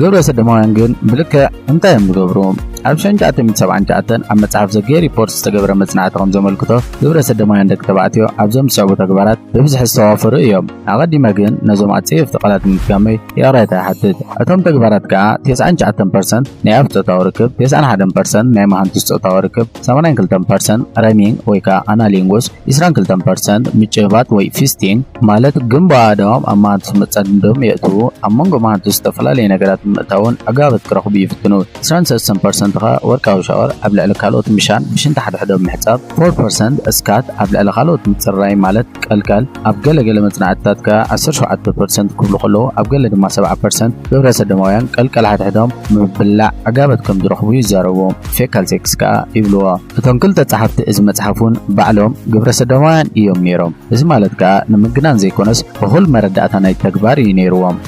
ግብረ ሰዶማውያን ግን ብልክዕ እንታይ እዮም ዝገብሩ? ኣብ ሽሕን ትሽዓተ ሚእትን ሰብዓን ትሽዓተን ኣብ መጽሓፍ ዘ ጌይ ሪፖርት ዝተገብረ መጽናዕቲ ከም ዘመልክቶ፣ ግብረ ሰዶማውያን ደቂ ተባዕትዮ ኣብዞም ዝስዕቡ ተግባራት ብብዝሒ ዝተዋፈሩ እዮም። ኣቐዲመ ግን ነዞም ኣጸየፍቲ ቃላት ምድጋመይ ይቕሬታ ይሓትት። እቶም ተግባራት ከኣ ተስዓን ትሽዓተን ፐርሰንት ናይ ኣፍ ጾታዊ ርክብ፣ ተስዓን ሓደን ፐርሰንት ናይ መሃንቱስ ጾታዊ ርክብ፣ ሰማንያን ክልተን ፐርሰንት ረሚንግ ወይ ከኣ ኣናሊንጉስ፣ ዕስራን ክልተን ፐርሰንት ምጭብባጥ ወይ ፊስቲንግ፣ ማለት ግንቦ ኣእዳዎም ኣብ መሃንቱስ መጻድንዶም የእትዉ፣ ኣብ መንጎ መሃንቱስ ዝተፈላለየ ነገራት ብምእታውን ኣጋበት ክረኽቡ ይፍትኑ። ዕስራን ሰለስተን ፐርሰንት ከኣ ወርቃዊ ሻወር ኣብ ልዕሊ ካልኦት ምሻን ብሽንቲ ሓድሕዶም ምሕጻብ፣ ፎር ፐርሰንት እስካት ኣብ ልዕሊ ካልኦት ምጽራይ ማለት ቀልቀል፣ ኣብ ገለ ገለ መጽናዕትታት ከኣ ዓሰርተ ሸውዓተ ፐርሰንት ክብሉ ከለዉ፣ ኣብ ገለ ድማ ሰብዓ ፐርሰንት ግብረ ሰዶማውያን ቀልቀል ሓድሕዶም ምብላዕ ኣጋበት ከም ዝረኽቡ ይዛረቡ። ፌካል ሴክስ ከኣ ይብልዎ። እቶም ክልተ ጸሓፍቲ እዚ መጽሓፍ እውን ባዕሎም ግብረ ሰዶማውያን እዮም ነይሮም። እዚ ማለት ከኣ ንምግናን ዘይኮነስ እኹል መረዳእታ ናይ ተግባር እዩ ነይርዎም።